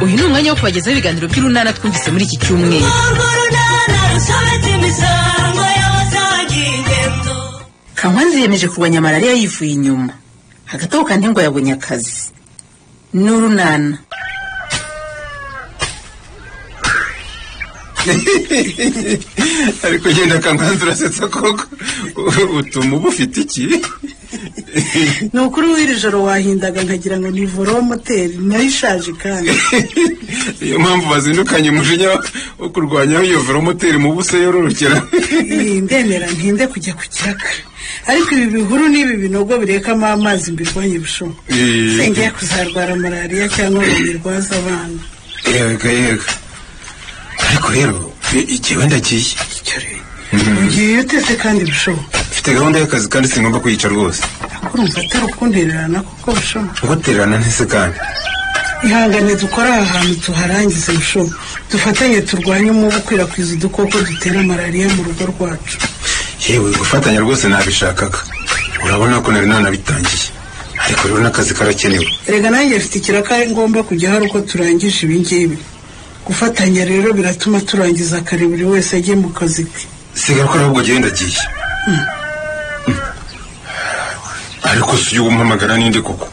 Uyu ni umwanya wo kubagezaho ibiganiro by'urunana twumvise muri iki cyumweru. Kankwanzi yiyemeje kurwanya malariya yivuye inyuma. Hagati aho kandi ngo yabonye akazi. Ni urunana. Ariko genda Kankwanzi urasetsa koko, utuma uba ufite iki? Ni ukuri w'iri joro wahindaga nkagira ngo ni voromoteri nayo ishaje kandi. Niyo mpamvu bazindukanye umujinya wo kurwanya iyo voromoteri mu busa yororokera. Ndemera ntinde kujya ku kiraka, ariko ibi bihuru n'ibi binogo birekamo amazi mbirwanye bushobo. Singiye kuzarwara malariya cyangwa ngo nirwaze abana. Yego yego. Ariko rero igihe ndagiye. Ugiye utese kandi bushobo. Mfite gahunda y'akazi kandi singomba kuyica rwose. Urumva atari ukuntererana kuko bushobo. Ngutererana ntese kandi. Ihangane dukore aha hantu tuharangize bushobo. Dufatanye turwanye umubu ukwirakwiza udukoko dutera malariya mu rugo rwacu. Yewe gufatanya rwose nabishakaga. Urabona ko nari nanabitangiye. Ariko rero n'akazi karakenewe. Erega nanjye mfite ikiraka ngomba kujya hari uko turangije ibi ngibi. Gufatanya rero biratuma turangiza kare buri wese ajye mu kazi ke. Siga ko ahubwo genda agiye. Ariko si uyu umpamagara ninde koko?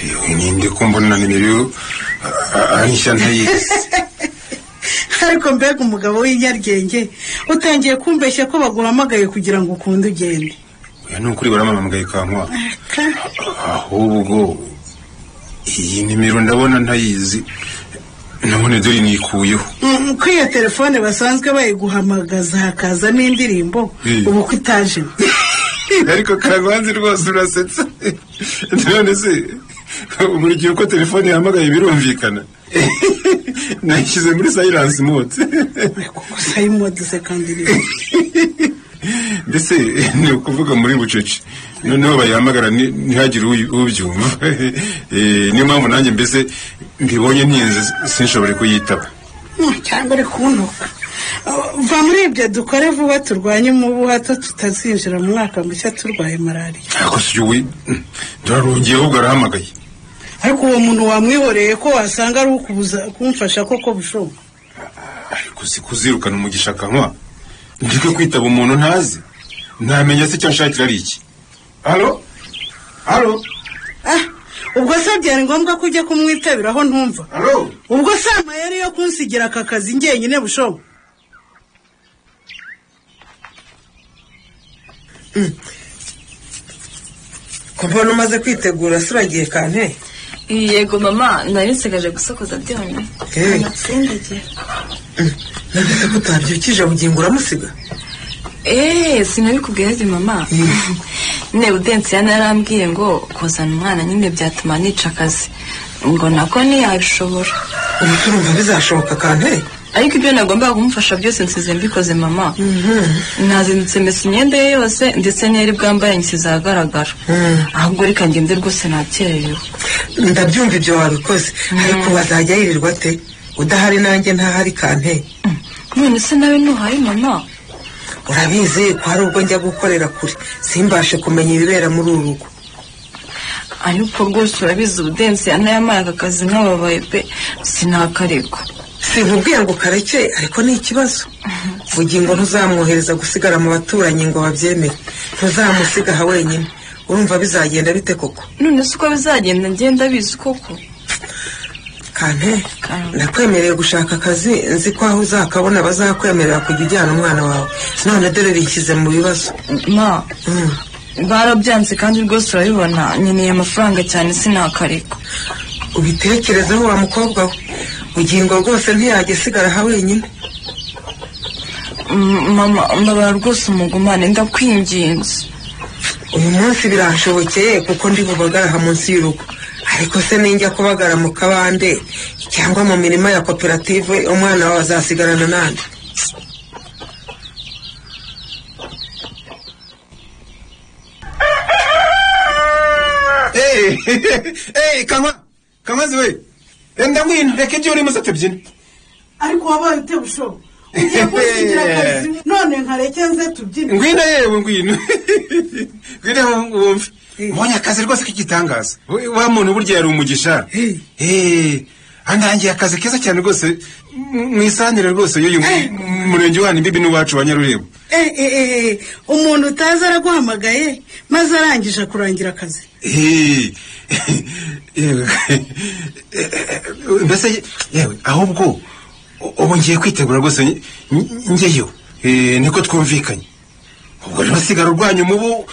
Yewe ninde ko mbona nimero ari nshya ntayizi. Ariko mbega umugabo w'inyaryenge utangiye kumbeshya ko baguhamagaye kugira ngo ukunde ugende. Oya ni ukuri barampamagaye Kankwa. Ahubwo iyi nimero ndabona ntayizi. Nabone dore nikuyeho. Ko iyo telefone basanzwe bayiguhamagaza hakaza n'indirimbo ubu ko itaje. Ariko Kankwanzi rwose urasetsa. None se buri gihe uko telefone yahamagaye birumvikana. Nashyize muri silence mode. Kuko silence mode se kandi ni. Mbese ni ukuvuga muri bucece. Noneho bayihamagara ntihagire ubyumva. Niyo mpamvu nanjye mbese mbibonye ntinze sinshobore kuyitaba. Cyangwa uri kuntuka. Va muri ibyo dukore vuba turwanye umubu hato tutazinjira mu mwaka mushya turwaye malariya. Ariko si we ndarongeye ahubwo arahamagaye. Ariko uwo muntu wamwihoreye ko wasanga ari ukubuza kumfasha koko bushobo. Ariko si kuzirukana umugisha Kankwa. Ndiko kwitaba umuntu ntazi. Ntamenya se icyo nshakira ari iki. Allo? Allo? Ah, ubwo se byari ngombwa ko ujya kumwitabiraho ntumva. Allo? Ubwo se amayeri yo kunsigira aka kazi njyenyine bushobo. Ko mbona umaze kwitegura se uragiye Kante? Yego mama, nari nsigaje gusokoza byonyine. Natsindagiye. None se ko utabyukije Bugingo uramusiga? Sinabikubwiye ati mama. Ne Udensi yarambwiye ngo kuzana umwana nyine byatuma nica akazi. Ngo nako ntiyabishobora. Ubu turumva bizashoboka Kante? Ariko ibyo nagombaga kumufasha byose nsize mbikoze mama. Nazindutse mesa imyenda ye yose ndetse n'iyari bwambaye nsize ahagaragara. Ahubwo reka ngende rwose nakererewe. Ndabyumva ibyo wabikoze, ariko bazajya yirirwa ate? Udahari nanjye ntahari Kante. None se nawe ntuhari mama? Urabizi ko hari ubwo njya gukorera kure simbashe kumenya ibibera muri uru rugo. Ariko rwose urabizi Udensi yanayamaye aka kazi nkababaye pe, sinakarekwa. Sinkubwiye ngo kareke, ariko ni ikibazo. Bugingo ntuzamwohereza gusigara mu baturanyi ngo babyemere. Ntuzamusiga aha wenyine. Urumva bizagenda bite koko? None se uko bizagenda ngenda bizi koko? Kante, nakwemereye gushaka akazi nzi ko aho uzakabona bazakwemerera kujya ujyana umwana wawe. None dore binshyize mu bibazo. Ma, barabyanze kandi rwose urabibona nkeneye amafaranga cyane sinakareka. Ubitekerezeho wa mukobwa we. Bugingo rwose ntiyajya asigara aha wenyine. Mama, mbabara rwose umugumane ndakwinginze. Uyu munsi biranshobokeye kuko ndi bubagara aha munsi y'urugo. Ariko se ninjya kubagara mu kabande cyangwa mu mirima ya koperative umwana wawe azasigarana nande? Kankwa, Kankwanzi we. Enda ngwino reka ibyo urimo tubyine. Ariko wabaye ute bushobo? Ugiye kunsigira akazi none nkareke nze tubyine. Ngwino yewe ngwino. Ngwino wumve. Mbonye akazi rwose k'igitangaza. Wa muntu burya yari umugisha. Andangiye akazi keza cyane rwose mu isanire rwose y'uyu murenge wa Imbibi n'uwacu wa Nyarurebo. Umuntu utazi araguhamagaye maze arangije kurangira akazi. Mbese yewe ahubwo ubu ngiye kwitegura rwose ngeyo, niko twumvikanye. Ubwo rero sigara urwanya umubu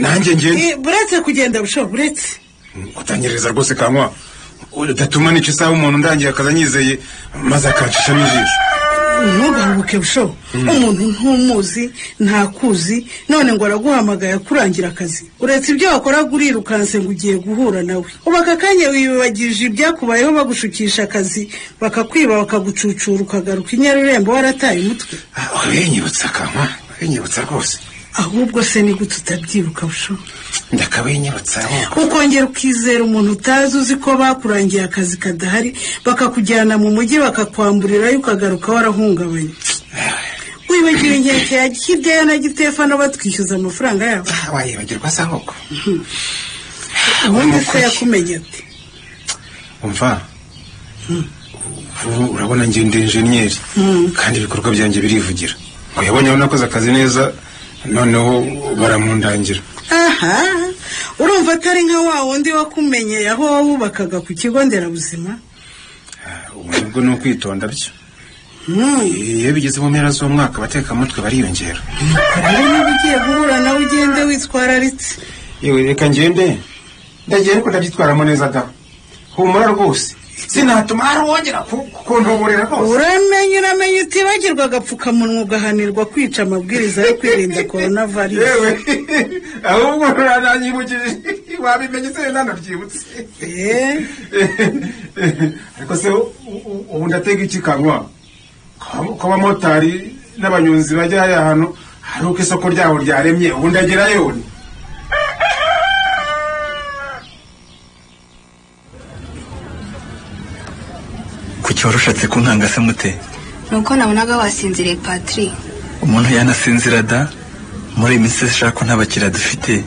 nanjye ngende. Buretse kugenda busho, buretse utanyereza rwose Kankwa, udatuma nicyo isaha umuntu ndangiye akaza anyizeye maze akancishamo ijisho. Ntugahubuke busho, umuntu ntumuzi ntakuzi, none ngo araguhamagaye akurangira akazi. Uretse ibyo wakoraga urirukanse ngo ugiye guhura nawe, ubu aka kanya wibagije ibyakubayeho bagushukisha akazi bakakwiba bakagucucura ukagaruka i Nyarurembo warataye umutwe. Ubinyibutsa Kankwa, ubinyibutsa rwose. Ahubwo se ni gute utabyibuka busho? Ndakabinyibutsa ukongera ukizera umuntu utazi, uzi ko bakurangiye akazi kadahari bakakujyana mu mujyi bakakwamburirayo ukagaruka warahungabanye. Wibagiwe inkeke ya Kideya na Gitefano batwishyuza amafaranga yabo? Wayibagirwa se ahubwo? Ubundi se yakumenye ati? Umva, urabona njye ndi enjeniyeri kandi ibikorwa byanjye birivugira. Ngo yabonye aho nakoze akazi neza noneho baramundangira. Aha, urumva atari nka wa wundi wakumenyeye aho wubakaga ku kigo nderabuzima? Ubwo ni ukwitonda byo. Iyo bigeze mu mpera z'umwaka abatekamutwe bariyongera. Niba ugiye guhura nawe ugende witwararitse. Yewe reka ngende, ndagiye ariko ndabyitwaramo neza da. Humura rwose, sinatuma hari uwongera kuntuburira rwose. Uramenye utibagirwa agapfukamunwa ugahanirwa kwica amabwiriza yo kwirinda coronavirus. Yewe ahubwo uranyibukije, wabimenye se nanabyibutse. Ariko se ubu ndatega iki Kankwa? Ko abamotari n'abanyonzi bajya hariya hantu hari uko isoko ryabo ryaremye, ubu ndagerayo. Kuki warushatse kunkanga se mute? Nuko nabonaga wasinziriye Patri. Umuntu yanasinzira da, muri iyi minsi shaka nta bakiriya dufite.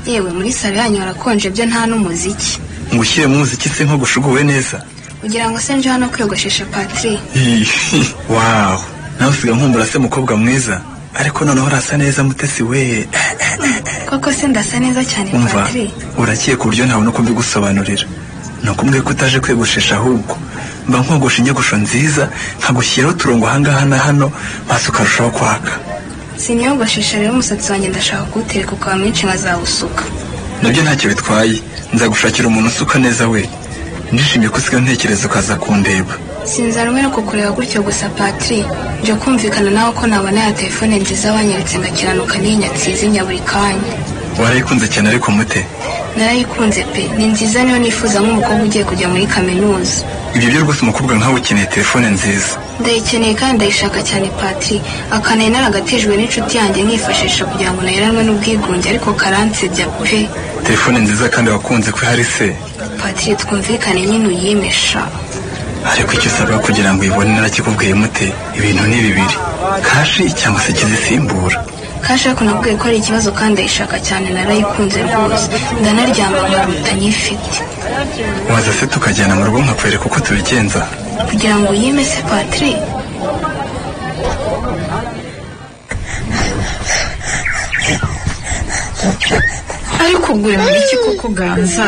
Yewe muri salo yanyu harakonje byo nta n'umuziki. Ngushyire mu muziki se nko gushuguwe neza? Ugira ngo se nje hano kwiyogoshesha Patri? Wow, nawe usiga nkumbura se mukobwa mwiza, ariko noneho urasa neza Mutesi we. Koko se ndasa neza cyane Patri. Urakeye ku buryo ntabona uko mbigusobanurira. Nuko ko utaje kwiyogoshesha ahubwo mba nkogosha inyogosho nziza nkagushyiraho uturongo ahangaha na hano maze ukarushaho kwaka. Siniyogoshesha rero umusatsi wanjye ndashaka kuwutereka ukaba mwinshi nkazawusuka. Nabyo ntacyo bitwaye, nzagushakira umuntu usuka neza we. Ndishimye ko usigaye ntekereza ukaza kundeba. Sinzarumwe no kukureba gutyo gusa Patri, nje kumvikana nawe ko nabona ya telefone nziza wanyeretse ngakiranuka n'inyatsi buri kanya. Warayikunze cyane ariko mute? Narayikunze pe, ni nziza niyo nifuza nk'umukobwa ugiye kujya muri kaminuza. Ibyo byo rwose umukobwa nkawe ukeneye telefone nziza. Ndayikeneye kandi ndayishaka cyane Patri, akanari naragatijwe n'inshuti yanjye nkifashisha kugira ngo naheranwe n'ubwigunge ariko karansebya pe. Telefone nziza kandi wakunze ko ihari se? Patri twumvikane nyine uyimesha. Ariko icyo usabwa kugira ngo uyibone narakikubwiye mute, ibintu ni bibiri, kashi cyangwa se kizisimbura. Kashi ariko nakubwiye ko ari ikibazo kandi ndayishaka cyane, narayikunze rwose, ndanaryama nkaruta nyifite. Waza se tukajyana mu rugo nkakwereka uko tubigenza? Kugira ngo uyime se Patri? Ariko ugure muri iki koko Ganza?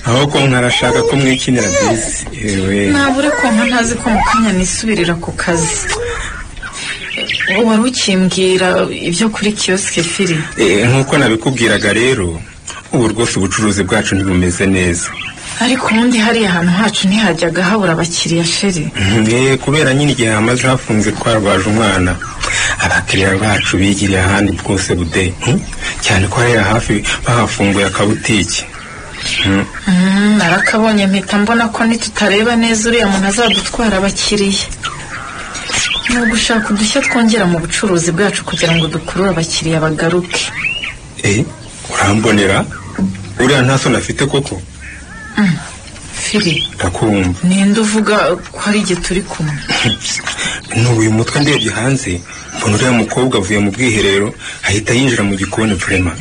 Aho ko nkarashaka ko mwikinira bisi. Yewe nabure ko ntazi ko mukanya nisubirira ku kazi. Wari ukimbwira ibyo kuri kioske Firi? Nkuko nabikubwiraga rero, ubu rwose ubucuruzi bwacu ntibumeze neza. Ariko ubundi hariya ahantu hacu ntihajyaga habura abakiriya sheri. Kubera nyine igihe hamaze hafunze twarwaje umwana, abakiriya bacu bigiriye ahandi bwose bude, cyane ko hariya hafi bahafunguye akabutiki. Narakabonye mpita mbona ko nitutareba neza uriya muntu azadutwara abakiriya. Ni ugushaka udushya twongera mu bucuruzi bwacu kugira ngo dukurure abakiriya bagaruke. Urambonera uriya nta soni afite koko? Firi, ndakumva. Ninde uvuga ko ari igihe turi kumwe? N'uyu mutwe ndebye hanze mbona uriya mukobwa avuye mu bwiherero ahita yinjira mu gikoni vrema,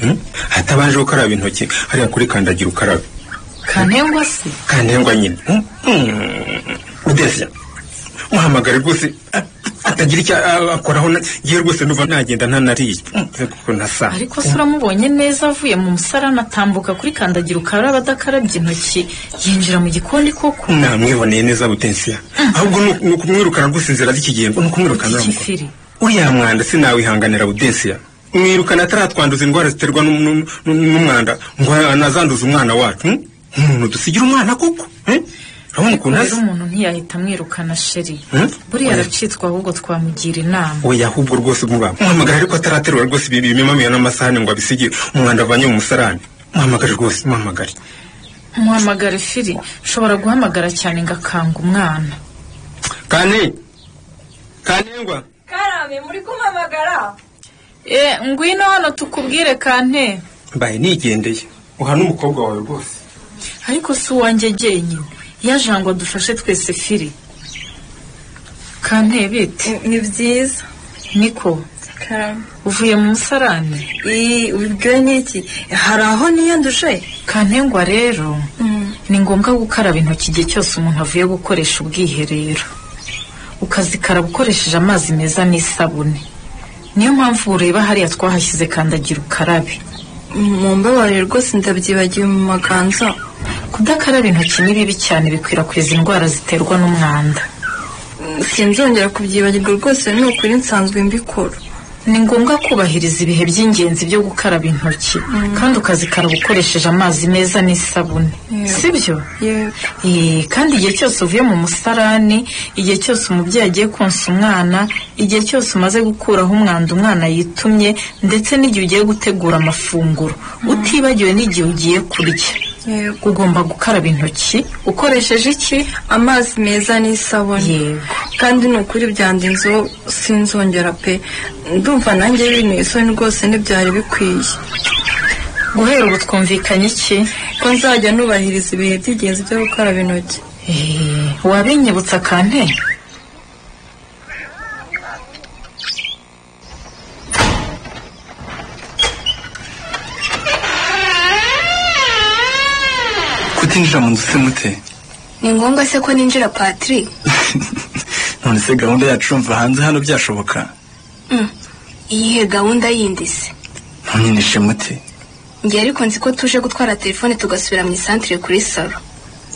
atabanje gukaraba intoki hariya kuri kandagira ukarabe. Kantengwa se? Kantengwa nyine. Udesiya muhamagare rwose atagira icyo akoraho, ngiye rwose ndumva nagenda ntanariye kuko ntasa. Ariko se uramubonye neza avuye mu musarani atambuka kuri kandagira ukaraba adakarabye intoki yinjira mu gikoni koko? Namwiboneye neza Butensiya, ahubwo ni ukumwirukana rwose inzira z'ikigendo, ni ukumwirukana uriya mwanda sinawihanganira Butensiya. Mwirukana ataratwanduza indwara ziterwa n'umwanda ngo anazanduza umwana wacu. Umuntu dusigira umwana koko? Urabona ukuntu asa? Umuntu ntiyahita amwirukana sheri, buriya aracitswa, ahubwo twamugira inama. Oya ahubwo rwose muhamagara ariko ataraterura rwose ibimamiyo n'amasahani ngo abisigire umwanda avanye mu musarani. Muhamagare rwose, muhamagare. Muhamagare Firi, ushobora guhamagara cyane ngakanga umwana. Kane! Kanengwa! Karame, muri kumpamagara? Ngwino hano tukubwire Kante. Mbaye nigendeye, uhana umukobwa wawe rwose. Ariko si uwanjye jyenyine, yaje ngo adufashe twese Firi. Kante bite? Ni byiza. Niko. Karame. Uvuye mu musarani? Ubibwiwe n'iki? Hari aho niyanduje? Kantengwa rero, ni ngombwa gukaraba intoki igihe cyose umuntu avuye gukoresha ubwiherero. Ukazikaraba ukoresheje amazi meza n'isabune. Niyo mpamvu ureba hariya twahashyize kandagira ukarabe. Mumbabarire rwose ndabyibagiwe mu maganza. Kudakaraba intoki ni bibi cyane, bikwirakwiza indwara ziterwa n'umwanda. Sinzongera kubyibagirwa rwose, ni ukuri nsanzwe mbikora. Ni ngombwa kubahiriza ibihe by'ingenzi byo gukaraba intoki, kandi ukazikaraba ukoresheje amazi meza n'isabune, sibyo? Kandi igihe cyose uvuye mu musarani, igihe cyose umubyeyi agiye konsa umwana, igihe cyose umaze gukuraho umwanda umwana yitumye, ndetse n'igihe ugiye gutegura amafunguro, utibagiwe n'igihe ugiye kurya, ugomba gukaraba intoki ukoresheje iki? Amazi meza n'isabune. Yego. Kandi ni ukuri byandinze sinzongera pe, ndumva nanjye binteye isoni rwose ntibyari bikwiye. Guhera ubu twumvikanye iki? Ko nzajya nubahiriza ibihe by'ingenzi byo gukaraba intoki. Wabinyibutsa Kante? Kutinjira mu nzu se mute? Ni ngombwa se ko ninjira Patrick? None se gahunda yacu urumva hanze hano byashoboka? Iyihe gahunda yindi se? Ntunyinishe mute. Njye ariko nzi ko tuje gutwara telefone tugasubira mu isantire kuri salo.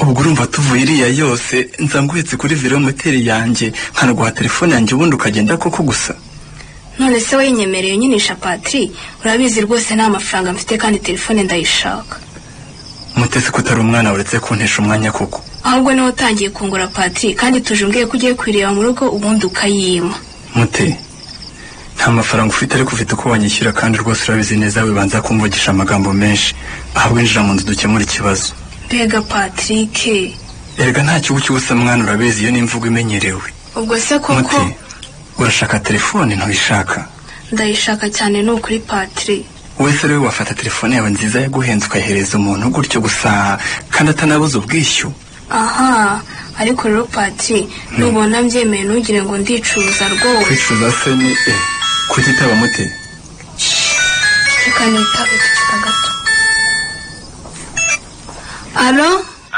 Ubwo urumva tuvuye iriya yose nza nguhetse kuri velomoteri yanjye nkanaguha telefone yanjye ubundi ukagenda koko gusa? None se wayinyemereye unyinisha Patrick? Urabizi rwose nta mafaranga mfite kandi telefone ndayishaka. Mutesi ko utari umwana uretse kuntesha umwanya koko. Ahubwo niwe utangiye kungura Patrick, kandi tuje umbwiye ko ugiye kwireba mu rugo ubundi ukayima. Mute, nta mafaranga ufite ariko ufite uko wanyishyura, kandi rwose urabizi neza wibanza kumvugisha amagambo menshi, ahubwo injira mu nzu dukemura ikibazo. Mbega Patrick. Erega nta kibu cy'ubusa mwana, urabizi iyo ni imvugo imenyerewe. Ubwo se koko Mute, urashaka telefone ntuyishaka? Ndayishaka cyane ni ukuri Patrick. Wese rero wafata telefone yawe nziza yaguhenze ukayihereza umuntu gutyo gusa kandi atanabuze ubwishyu? Aha, ariko rero Patrick, nubona mbyemeye ntugire ngo ndicuza rwose. Kwicuza se ni kutitaba mute? Reka nitabe tucika gato. Alo?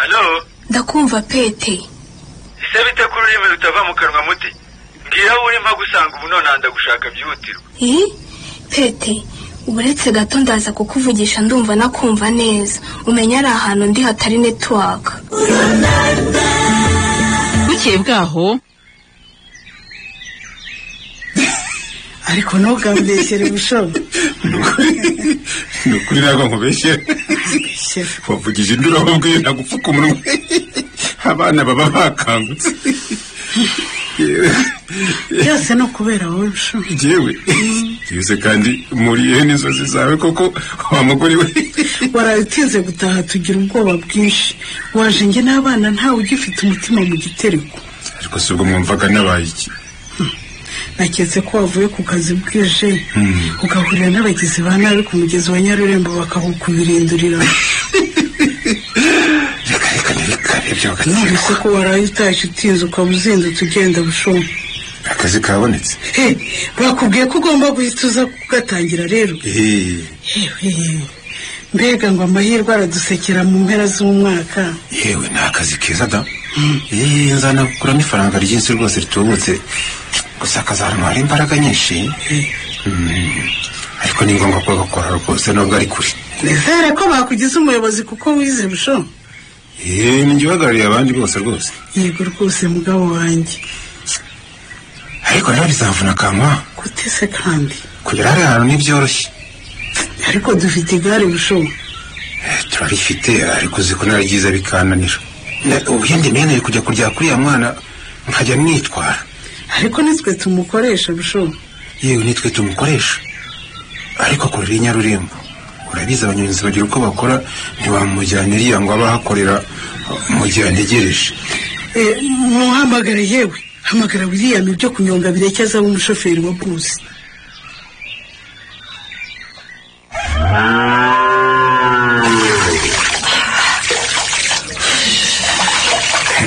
Alo? Ndakumva Pete. Ese bite ko ururimi rutava mu kanwa mute? Mbwira aho uri mpagusanga ubu none ndagushaka byihutirwa. Pete, uretse gato ndaza kukuvugisha ndumva nakumva neza, umenya ari ahantu ndi hatari network. Bukeye bwaho ariko ntugambeshyere bushobo. Ni ukuri ntabwo nkubeshyere, wavugije induru ahubwo iyo ntagupfuka umunwa abana baba bakangutse. Byose no kubera wowe bushobo. Jewe byose kandi muriye n'inzozi zawe koko wa mugore we. Waraye utinze gutaha tugira ubwoba bwinshi, waje njye n'abana ntawe ugifite umutima mu gitereko. Ariko si ubwo mwumvaga nabaye iki? Naketse ko wavuye ku kazi bwije ugahurira n'abagizi ba nabi ku mugezi wa Nyarurembo bakawukubirindurira. Reka ibyo None se ko waraye utashye utinze ukaba uzindutse ugenda bushobo? Akazi kabonetse. Bakubwiye ko ugomba guhita uza kugatangira rero. Mbega ngo amahirwe aradusekera mu mpera z'umwaka. Yewe ni akazi keza da. Nzana gukuramo ifaranga ryinshi rwose ritubutse, gusa akazantwara imbaraga nyinshi. Ariko ni ngombwa ko gakora rwose nubwo ari kure. Nizere ko bakugize umuyobozi kuko wize busho. Ni njye uhagarariye abandi bose rwose. Yego rwose mugabo wanjye. Ariko nawe bizamvuna kanwa. Gute se kandi? Kugera hariya hantu ntibyoroshye. Ariko dufite igare busho. Turarifite ariko uzi ko nararyize bikananira. Ubundi meneye kujya kurya kuri ya mwana nkajya nitwara. Ariko nitwe tumukoresha busho. Yewe nitwe tumukoresha. Ariko akorera i Nyarurembo. Urabizi abanyonzi bagira uko bakora, ntiwamujyana iriya ngo abahakorera mu gihe antegereje. Muhamagare yewe, hamagara William ibyo kunyonga birekeza umushoferi wa busi.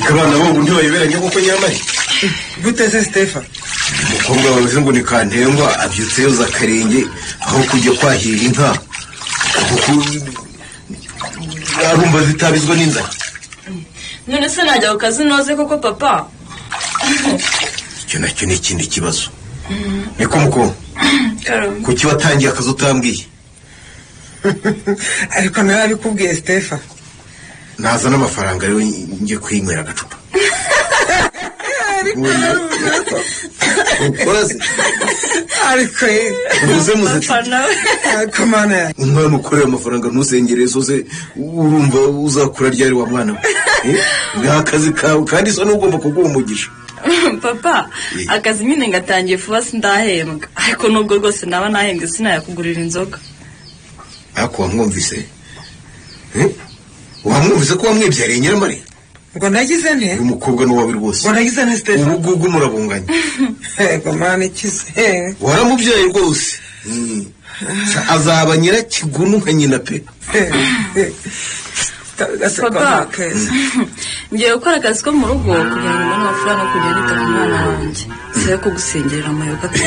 Abana bo ubundi bayoberanye kuko nyamari. Gute se Stefan? Umukobwa wawe ngo ni Kantengwa abyutse yoza akarenge aho kujya kwahira inka. Kuko arumva zitabizwa n'inzara. None se najya ku kazi noze koko papa? Icyo nacyo ni ikindi kibazo. Niko muko. Kuki watangiye akazi utambwiye? Ariko narabikubwiye Stefan. Naza n'amafaranga rero ngiye kwinywera agacupa. Ariko ubuze muze. Ariko mana umwana ukorera amafaranga ntusengere zose urumva uzakura ryari wa mwana we. Ni akazi kawe kandi so n'ugomba kuguha umugisha. Papa, akazi nyine ngatangiye vuba sindahembwa. Ariko nubwo rwose naba nahembwe sinayakugurira inzoga. Ariko wamwumvise? Wamwumvise ko wamwibyariye Nyiramari? Ngo nagize nte? Uyu mukobwa ni uwawe rwose. Ngo nagize nte Stefan? Ubugugu murabunganye. Yego mana ikize. Waramubyaye rwose. Azaba nyirakigunu nka nyina pe. Papa, ngiye gukora akazi ko mu rugo kugira ngo mbone amafaranga yo kujya nita ku mwana wanjye. Siyo kugusengerera amayoga pe.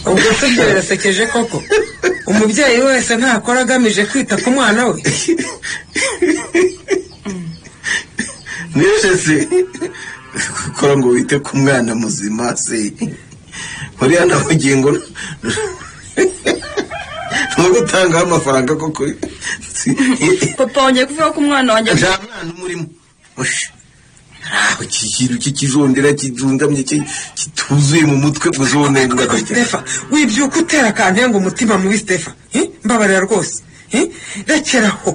Ubwo se ibyo birasekeje koko? Umubyeyi wese ntakora agamije kwita ku mwana we. Nibyo se gukora ngo wite ku mwana muzima se. Uriya nawe ngo gutanga amafaranga koko. Papa wongeye kuvuga ko umwana wanjye nta mwana umurimo. Ikintu cy'ikijondera kijungamye kituzuye mu mutwe buzonenga. Stefan, wibyuka utera Kantenga umutima mubi Stefan. Mbabarira rwose. Rekeraho.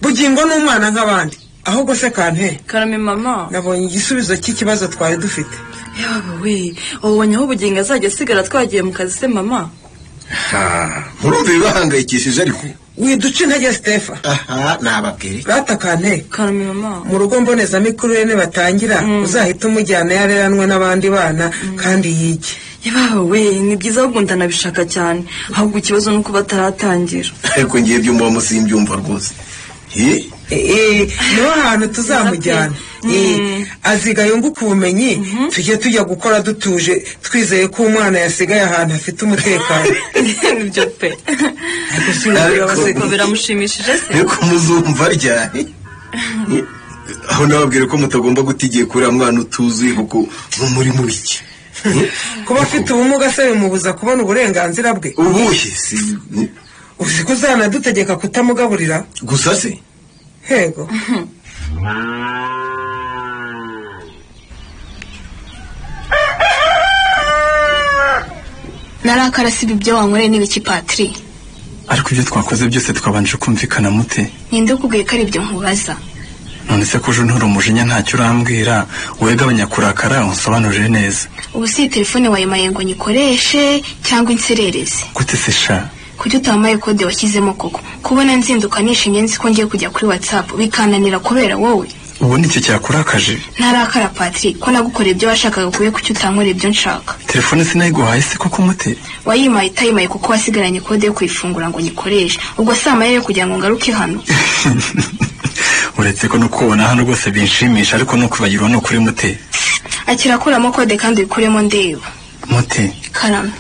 Bugingo n'umwana nk'abandi. Ahubwo se Kante. Karame mama. Nabonye igisubizo cy'ikibazo twari dufite. Yawe we, ubonye aho Bugingo azajya asigara twagiye mu kazi se mama? Murumva ibibahangayikishije ariko. Widuca intege Stefan. Aha, nababwira. Rata Kante. Karame mama. Mu rugo mbonezamikurire nibatangira uzahita umujyana yareranwe n'abandi bana kandi yige. Yabawe we, ni byiza ahubwo ndanabishaka cyane. Ahubwo ikibazo nuko bataratangira. Ariko ngiye byumva musimbyumva rwose. Niho hantu tuzamujyana. Aziga yunguka ubumenyi, tujye tujya gukora dutuje twizeye ko umwana yasigaye ahantu hafite umutekano. Nibyo pe. Ariko biramushimishije se? Ariko muzumva ryari? Aho nababwira ko mutagomba guta igihe kuri mwana utuzuye kuko muri mu biki. Kuba afite ubumuga se bimubuza kubona uburenganzira bwe? Ubuhe si uzi ko uzanadutegeka kutamugaburira? Gusa se? Hego. Narakara siba ibyo wankoreye n'ibiki Patri. Ariko ibyo twakoze byose twabanje kumvikana mute? Ninde ukubwiye ko ari ibyo nkubaza? None se ko uje ntura umujinya ntacyo urambwira, wowe gabanya kurakara unsobanurire neza. Ubu si telefone wayimaye ngo nyikoreshe cyangwa inserereze? Gute se sha? Kuki utamaye kode washyizemo koko? Kubona nzinduka nishimye nzi ko ngiye kujya kuri WhatsApp bikananira kubera wowe. Ubu nicyo cyakurakaje? Ntarakara Patrick, ko nagukoreye ibyo washakaga kuye kuki utankorera ibyo nshaka. Telefone sinayiguhaye se koko mute? Wayimaye itayimaye kuko wasigaranye kode yo kuyifungura ngo nyikoreshe. Ubwo si amayeri yo kugira ngo ngaruke hano. Uretse ko no kubona hano rwose binshimisha ariko no kubagirwa no kuri mute. Akirakuramo kode kandi uyikuremo ndeba. Mute. Karame.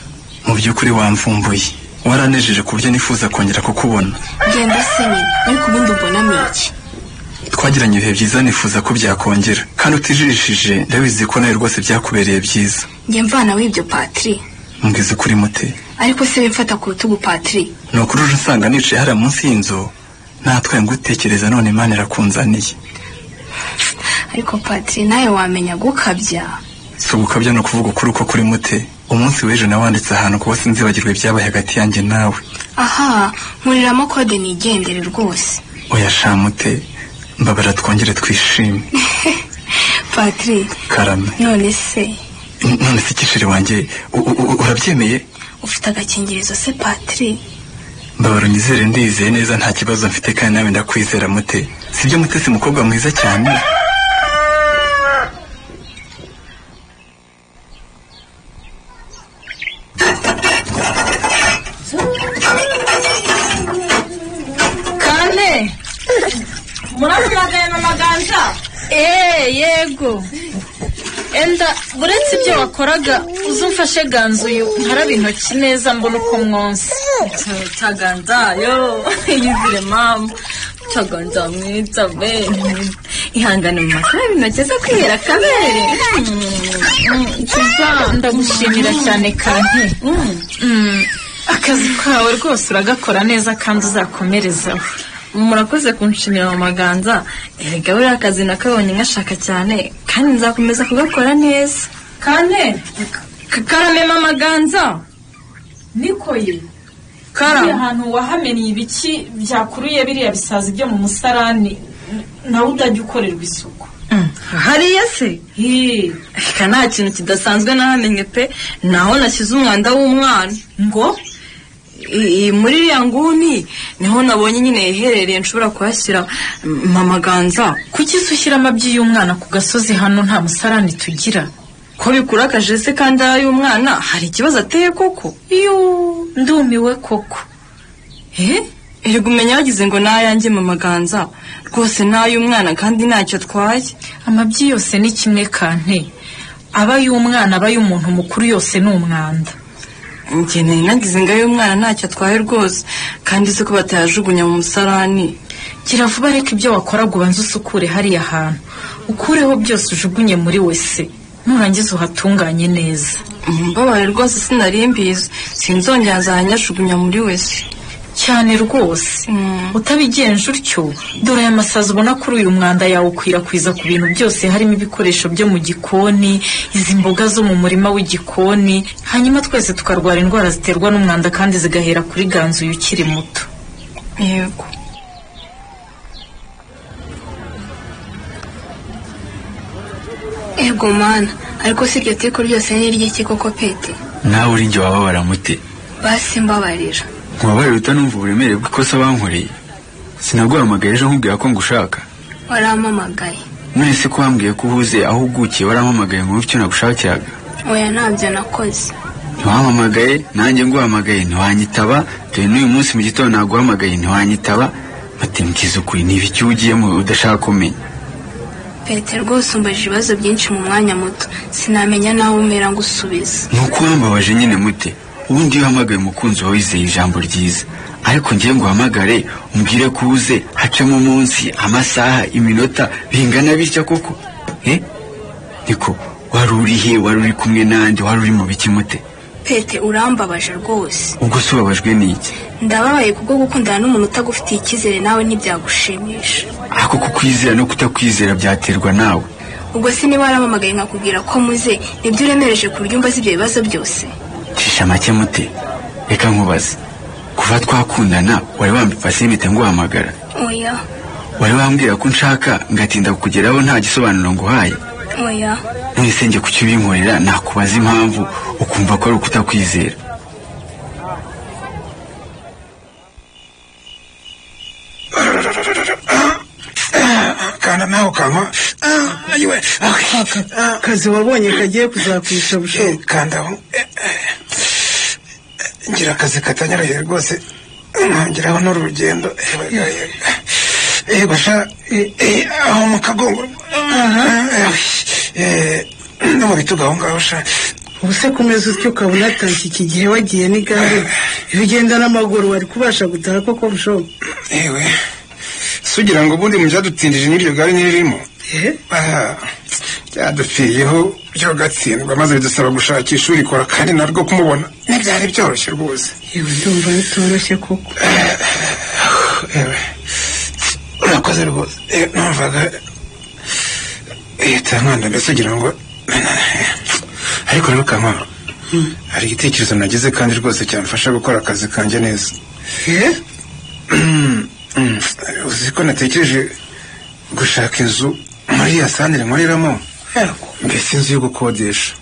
Mu by'ukuri wamvumbuye. Waranejeje ku buryo nifuza kongera kukubona. Genda se nyine, ariko ubundi umbonamo iki? Twagiranye ibihe byiza, nifuza ko byakongera. Kandi utijijishije, ndabizi ko nawe rwose byakubereye byiza. Njye mvana w'ibyo Patri. Mbwiza ukuri mute. Ariko se wimfata ku rutugu Patri. Ni ukuri uje usanga nicaye hariya munsi y'inzu, natwe ngutekereza none Imana irakunzaniye. Ariko Patri nawe wamenya gukabya. Si ugukabya, ni ukuvuga ukuri uko kuri mute. Umunsi w'ejo nawanditse ahantu kuba sinzibagirwe ibyabaye hagati yanjye nawe. Aha, nkuriramo kode nigendere rwose. Oya sha mute, mbabara twongere twishime. Patri. Karame. None se igiceri wanjye urabyemeye? Ufite agakingirizo se Patri? Mbabara unyizere, ndizeye neza nta kibazo mfite kandi nawe ndakwizera mute. Sibyo Mutesi, mukobwa mwiza cyane? Kane murahamagaye mama Ganza? Yego. Enda uretse ibyo wakoraga uzumfashe Ganza uyu nkaraba intoki neza mbona uko mwonsa. Taganza yo yizire mama. Taganza mwiza be. Ihangane mu makaraba intoki zo kwihera kabere. Kiza ndagushimira cyane Kanti. Akazi kawe rwose uragakora neza kandi uzakomerezaho. Murakoze kunshimira mama Ganza. Erega buriya akazi nakabonye nkashaka cyane kandi nzakomeza kugakora neza. Kane karame mama Ganza. Nikoye. Karame ahantu wahameniye ibiki byakuruye biriya bisazi byo mu musarani nawe utajya ukorerwa isuku. Hariya se? Reka nta kintu kidasanzwe nahamenye pe, naho nashyize umwanda w'umwana. Ngo muri iriya nguni niho nabonye nyine iherereye nshobora kuhashyira mama Ganza. Kuki se ushyira amabyi y'umwana ku gasozi hano nta musarani tugira? Ko bikurakaje se kandi ay'umwana hari ikibazo ateye koko? Iyo ndumiwe koko. Erega umenya wagize ngo n'ayanjye mama Ganza, rwose n'ay'umwana kandi ntacyo atwaye. Amabyi yose ni kimwe Kante, aba y'umwana aba y'umuntu mukuru yose ni umwanda. Njye nari nagize ngo ay'umwana ntacyo atwaye rwose, kandi se ko batayajugunya mu musarani. Gira vuba reka ibyo wakoraga ubanze usukure hariya hantu, ukureho byose ujugunye muri wese, nurangiza uhatunganye neza. Mbabare rwose sinari mbizi, sinzongera nzanyajugunya muri wese. Cyane rwose. Utabigenje utyo, dore aya masazi ubona kuri uyu mwanda yawukwirakwiza ku bintu byose harimo ibikoresho byo mu gikoni, izi mboga zo mu murima w'igikoni, hanyuma twese tukarwara indwara ziterwa n'umwanda kandi zigahera kuri Ganza uyu ukiri muto. Yego. Ego mana, ariko si iryo teko ryose ni iry'iki koko Pete? Nawe uri njye wababara mute. Basi mbabarira. Nkubabarira utanumva uburemere bw'ikosa bankoreye. Sinaguhamagaye ejo nkubwira ko ngushaka. Warampamagaye. None se ko wambwiye ko uhuze aho ugukiye warampamagaye ngo icyo nagushakiraga? Oya ntabyo nakoze. Ntiwampamagaye, nanjye nguhamagaye ntiwanyitaba, dore n'uyu munsi mu gitondo naguhamagaye ntiwanyitaba. Mate mbwiza ukuri, niba icyo ugiyemo udashaka kumenya. Pete rwose umbajije ibibazo byinshi mu mwanya muto, sinamenya nawe umera ngusubiza. Nuko wambabaje nyine mute. Ubundi iyo uhamagaye umukunzi wawe wizeye ijambo ryiza, ariko ngiye nguhamagare umbwire ko uze hacamo umunsi, amasaha, iminota bingana bitya koko? Niko wari uri he? Wari uri kumwe nande? Wari uri mu biki mute? Pete urambabaje rwose. Ubwo se ubabajwe n'iki? Ndababaye kubwo gukundana n'umuntu utagufitiye icyizere nawe ntibyagushimisha. Ako kukwizera no kutakwizera byaterwa nawe. Ubwo se niba warampamagaye nkakubwira ko muze, nibyo uremereje ku buryo umbaza ibyo bibazo byose? Cisha make mute, reka nkubaze. Kuva twakundana wari wambipfase impeta nguhamagara? Oya. Wari wambwira ko nshaka ngatinda kukugeraho nta gisobanuro nguhaye? Oya. None se njye kuki ubinkorera nakubaza impamvu ukumva ko ari ukutakwizera? Kana nawe ukanywa. Ayiwe. Kazi wabonye kagiye kuzakwisha bushoboka. Kandaho. Ngira akazi katanyoroheye rwose, nkongeraho n'urugendo. Basha aho mu kagongo no mu bitugu aho ngaho sha. Ubu se kumeza utyo ukaba unatashye iki gihe wagiye n'igare, iyo ugenda n'amaguru wari kubasha gutaha koko bushoboka? Ewe, sugira ngo ubundi mu byadutindije n'iryo gare ntiririmo. Byadupfiriyeho byo gatsindwa, maze bidusaba gushakisha urikora, kandi narwo kumubona ntibyari byoroshye rwose. Yewe, ndumva bitoroshye koko. Ewe, urakoze rwose. Numvaga tankanda mbese ugira ngo, ariko rero kankwa, hari igitekerezo nagize kandi rwose cyamfasha gukora akazi kanjye neza. Uzi ko natekereje gushaka inzu muri ya santire nkoreramo, mbese inzu yo gukodesha,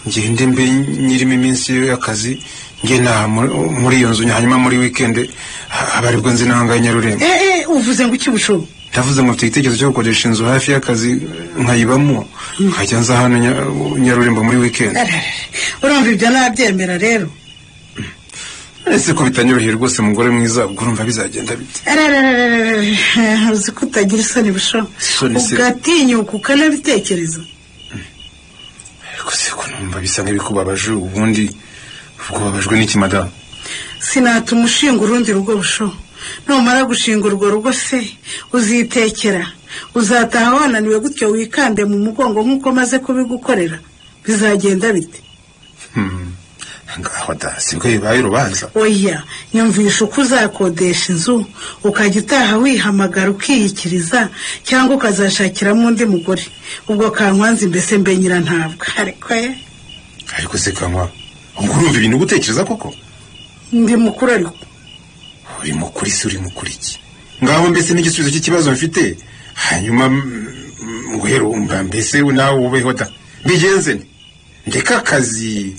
ngende mbe nyirimo iminsi y'akazi, nge ntaha muri iyo nzu, hanyuma muri wikendi aba aribwo nzi nanga Nyarurembo. Uvuze ngo iki bushobo? Ndavuze ngo mfite igitekerezo cyo gukodesha inzu hafi y'akazi nkayibamo, nkajya nza hano Nyarurembo muri wikendi. Urumva ibyo nabyemera rero? Ese ko bitanyoroheye rwose mugore mwiza, ubwo urumva bizagenda bite? Uzi ko utagira isoni bushobo, ugatinyuka ukanabitekereza. Ariko se ko numva bisa nk'ibikubabaje, ubundi ubwo babajwe n'iki madamu? Sinatuma ushinga urundi rugo bushobo. Numara gushinga urwo rugo se uzitekera, uzataha wananiwe gutyo wikande mu mugongo nk'uko maze kubigukorera, bizagenda bite? Ngaho da, sibwo bibaye urubanza. Oya, nyumvisha uko uzakodesha inzu ukajya utaha wihamagara ukiyikiriza, cyangwa ukazashakiramo undi mugore. Ubwo kankwanzi mbese mbe nyirantabwa. Ariko ye, ariko se kankwa, ubwo urumva ibintu gutekereza koko? Ndi mukuru. Ariko uri mukuri se uri mukuri iki? Ngaho mbese n'igisubizo cy'ikibazo mfite, hanyuma nguherumva mbese nawe ubeho da. Mbigenze nte? Ndeka akazi,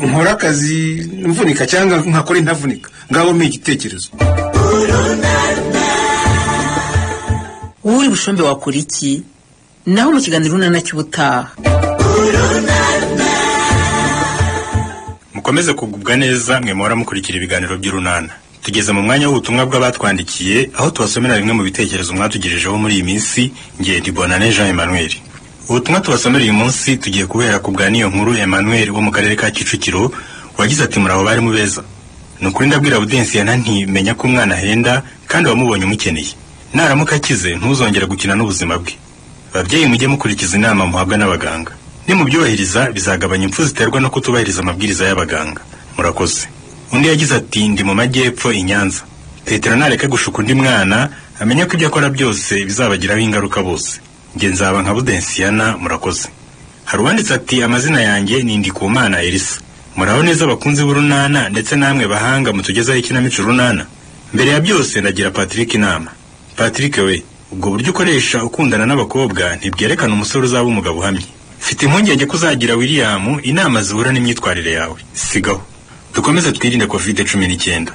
nkora akazi mvunika cyangwa nkakora ntavunika? Ngaho mpa igitekerezo. Uri bushombe wakora iki? Naho mu kiganiro Urunana cy'ubutaha. Mukomeze kugubwa neza mwe muhora mukurikira ibiganiro by'Urunana. Tugeze mu mwanya w'ubutumwa bw'abatwandikiye, aho tubasomera bimwe mu bitekerezo mwatugejejeho muri iyi minsi. Ngiye ndi Bonane Jean Emmanuel. Ubutumwa tubasomera uyu munsi tugiye kubera ku bwa niyo nkuru Emmanuel wo mu karere ka Kicukiro, wagize ati: muraho bari mu beza. Ni ukuri ndabwira Budensiana nti menya ko umwana ahenda kandi wamubonye umukeneye. Naramuka akize ntuzongera gukina n'ubuzima bwe. Babyeyi mujye mukurikiza inama muhabwa n'abaganga. Nimubyubahiriza bizagabanya impfu ziterwa no kutubahiriza amabwiriza y'abaganga. Murakoze. Undi yagize ati: ndi mu majyepfo i Nyanza. Petero nareke gushuka undi mwana, amenye ko ibyo akora byose bizabagiraho ingaruka bose. Nge nzaba nka Budensiana. Murakoze. Hari uwanditse ati: amazina yanjye ni Ndikumana Elisa. Muraho neza abakunzi b'Urunana ndetse namwe bahanga mutugezaho ikinamico Urunana. Mbere ya byose ndagira Patrick inama. Patrick we, ubwo buryo ukoresha ukundana n'abakobwa ntibwerekana umusore uzaba umugabo uhamye. Mfite impungenge ko uzagira William inama zihura n'imyitwarire yawe. Sigaho. Dukomeze twirinde COVID-19.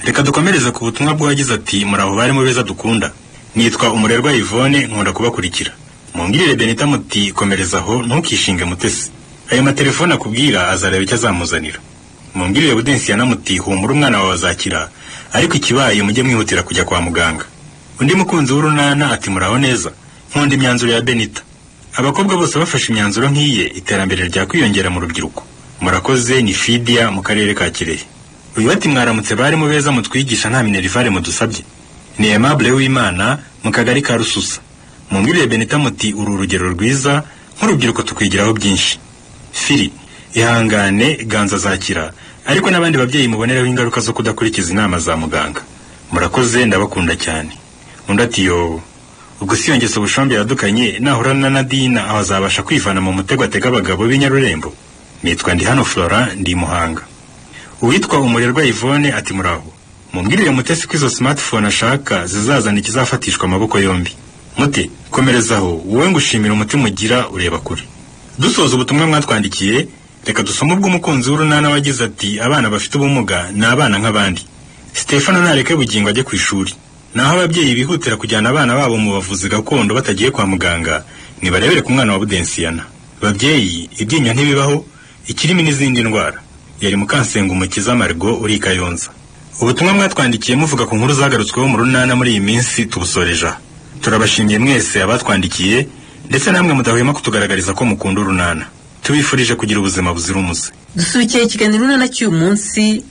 Reka dukomereze ku butumwa bw'uwagize ati: muraho bari mu beza dukunda. Nitwa Umurerwa Yvonne, nkunda kubakurikira. Mungirire Benita muti komereza aho ntukishinge Mutesi. Ayo matelefone akubwira azareba icyo azamuzanira. Mungirire Budensiana muti humura umwana wawe azakira, ariko ikibaye mujye mwihutira kujya kwa muganga. Undi mukunzi w'Urunana ati: muraho neza, nkunda imyanzuro ya Benita. Abakobwa bose bafashe imyanzuro nk'iye, iterambere ryakwiyongera mu rubyiruko. Murakoze. Ni Fidia mu karere ka Kirehe. Uyu ati: mwaramutse bari mu beza mutwigisha nta minerivare mudusabye. Ni Aimable w'Imana mu kagari ka Rususa. Mungirire Benita muti uru rugero rwiza nk'urubyiruko tukwigiraho byinshi. Firi, ihangane ganza zakira, ariko n'abandi babyeyi muboneraho ingaruka zo kudakurikiza inama za muganga. Murakoze, ndabakunda cyane. Undi ati: yo, ubwo si yongese ubushombe yadukanye, nahura na Nadina aho azabasha kwivana mu mutego atega abagabo b'inyarurembo. Nitwa ndi hano Flora, ndi Muhanga. Uwitwa Umurerwa Yvonne ati: muraho, mumbwirire Mutesi ko izo smartphone ashaka zizazana ikizafatishwa amaboko yombi. Muti komerezaho, wowe ngushimira umutima ugira ureba kure. Dusoza ubutumwa mwatwandikiye, reka dusome ubw'umukunzi w'Urunana wagize ati: abana bafite ubumuga ni abana nk'abandi. Stefano nareke bugingo ajye ku ishuri. Naho ababyeyi bihutira kujyana abana babo mu bavuzi gakondo batagiye kwa muganga, nibarebere ku mwana wa Budensiana. Babyeyi, ibyinyo ntibibaho, ikirimi n'izindi ndwara. Yari Mukansenga Umukiza Margot uri Kayonza. Ubutumwa mwatwandikiye muvuga ku nkuru zagarutsweho mu Runana muri iyi minsi tubusoreja. Turabashimiye mwese abatwandikiye ndetse namwe mudahwema kutugaragariza ko mukunda Urunana. Tubifurije kugira ubuzima buzira umuze. Dusubikiye ikiganiro Urunana cy'uyu munsi.